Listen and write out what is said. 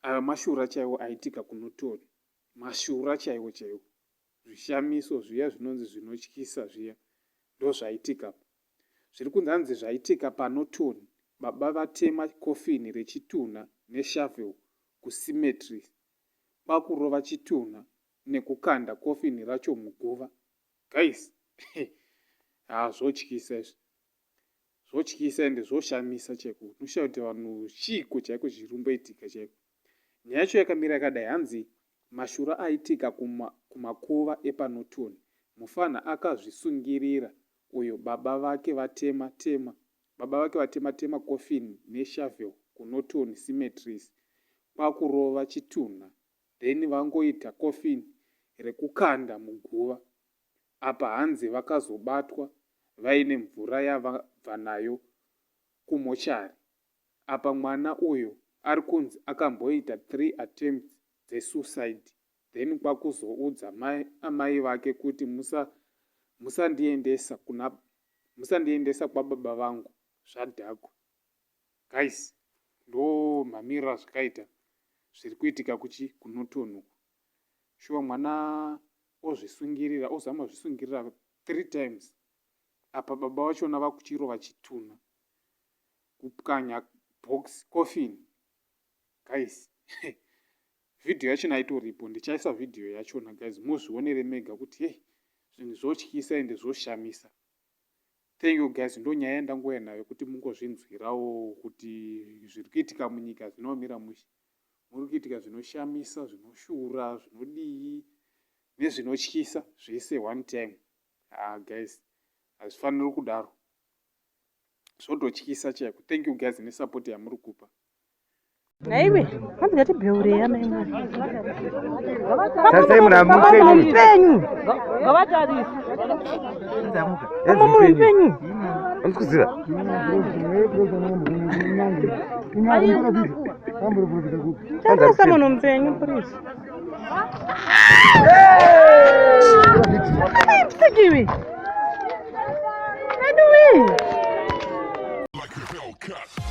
Aya mashura chaiwo aitika kuNorton. Mashura chaiwo chaiwo. Zvishamiso zviya zvinonzi zvinotyisa zviya ndozvaitika apa. Zviri kunzi hanzi zvaitika paNorton baba vatema kofini rechitunha neshovel kucemetery kwakurova chitunha nekukanda kofini racho muguva. Guys haa zvotyisa izvi. Zvotyisa ende zvoshamisa chaiko. Unoshaya kuti vanhu chiiko chaiko chiri kumboitika chaiko. Nyaya yacho yakamira yakadai hanzi mashura aitika kuma, kumakuva epaNorton. Mufanha akazvisungirira uyo baba vake vatema tema baba vake vatema tema coffin neshovel kuNorton cemeteries kwakurova chitunha then vangoita coffin rekukanda muguva. Apa hanzi vakazobatwa vaine mvura yavabva nayo kumochari. Apa mwana uyo arikunzi akamboita 3 attempts dzesuicide then kwakuzoudza amai vake kuti musandiendesa kuna musandiendesa kwababa vangu zvadhakwa. Guys ndo mamiriro azvakaita zviri kuitika kuchi kuNorton uku. Shuwa mwana ozvisungirira ozama zvisungirira 3 times apa baba vachona vakuchirova chitunha kupwanya box coffin guys vhidhiyo yachona itoripo ndichaisa vhidhiyo yachona guys muzvionere mega kuti hei zvinhu zvotyisa ende zvoshamisa thank you guys ndo nyaya yandangouya nayo kuti mungozvinzwirawo kuti zviri kuitika munyika zvinomira mushe muri kuitika zvinoshamisa zvinoshura zvinodii nezvinotyisa zvese one time ah guys hazvifaniri kudaro zvototyisa chaiko thank you guys nesupport yamuri kupa Naiwe, hanzi ngatibheurei amai mwana. Tarisai munhu amupenyu. Mupenyu. Ngavatarise. Mama munhu mupenyu. Hamusi kuziva? Tarisa munhu mupenyu please. Amai msikiwi. Anyway. Like a Hellcat.